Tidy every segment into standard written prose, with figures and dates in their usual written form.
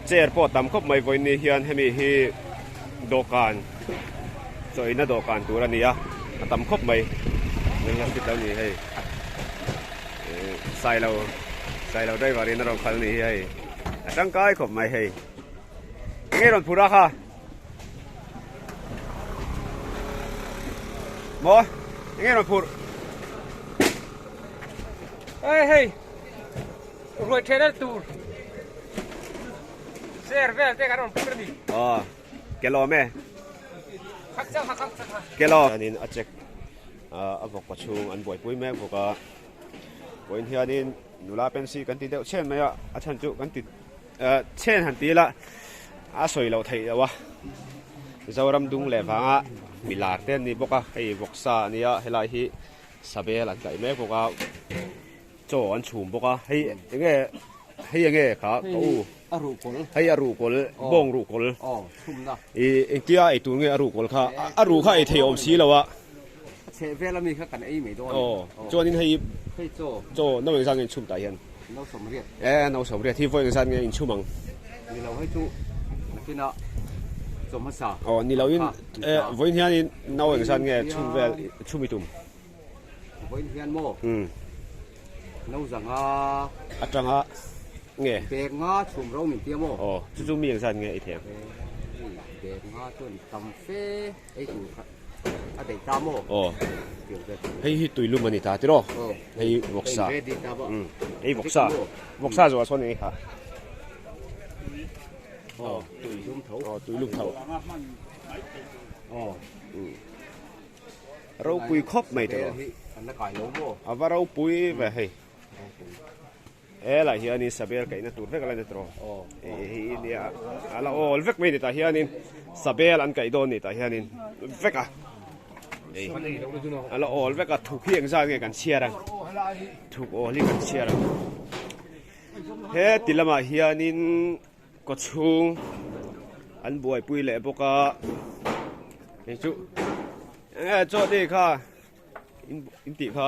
Chair pawh tam khawp mai vawiin ni hian hemi hi dawhkan chawina dawhkan tur a ni a, a tam khawp mai. General Hospital a ni hei. Sailo Sailo driver in a rawn kal a ni hi hei. A tangkai khawp mai hei. Enge rawn phur a kha? Maw? Enge rawn phur? Hei hei ruai thehna tur chair vel te kan rawn phur a ni. Aw ke lawm e. Khak chang kha khak chang kha. Ke lawm. Hianin a check a vawk pachhung an buaipui mek bawk a. Vawiin hianin nula pensi kan ti deuh chhen mai a, a chhan chu kan ti Chen han ti ila a sawi loh theih loh a, Zoram dung leh vanga mi lar te an ni bawk a, hei vawksa a nia helai hi sabel an tlaih mek bawk a, chaw an chhum bawk a, hei enge hei enge kha ka u hei a ruhkawl bawng ruhkawl ih engtia ei tur nge a ruhkawl kha a ruh kha ei thei awm si lo a. A chheh vel ami kha kan ei mai dawn. Aw, chuanin hei hei chaw. Chaw no engzat nge inchhum tah hian? No sawmriat. E, no sawmriat hi vawi engzat nge inchhum ang? Ni lo hei chu nakinah chaw hmasa. Aw, ni lo in e vawiin hianin no engzat nge chhum vel chhum i tum? Vawiin hian maw? Um. No zanga. Atanga nge? Bag nga chhum ro min tia maw? Aw, chu chu mi engzat nge i thei ang? Bag nga chuan tam fe ei tur kha. A daih ta maw? Aw. Hei hi tuilum a ni ta tiraw? Hei vawksa. Hei vawksa. Vawksa zawh ah sawn eng kha? Aw, tuilum tho. Aw, tuilum tho. Aw. Ropui khawp mai tiraw? A va ropui ve hei. Helai hianin sabel kaihna tur vek a la ni tawh hei nia a la awl vek mai ni tah hianin sabel an kaih dawn ni tah hianin vek a hei a la awl vek a thuk hi engzat nge kan chhiar ang thuk awl hi kan chhiar ang he ti lamah hianin kawchhung an buaipui leh bawk a hei chu enge chaw te kha in tih kha.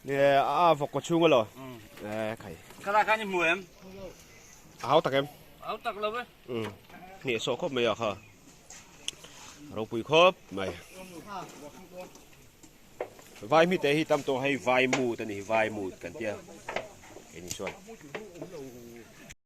Nge a vawk kaw chhung alo. E khai. Khala khan i hmu em? A hau tak em? Hau tak lo e. Um. Hneh sawh khawp mai a kha. Ropui khawp mai. Vai mi te hi tam tawh hei vai mut ani vai mut kan tia. Kei ni chuan.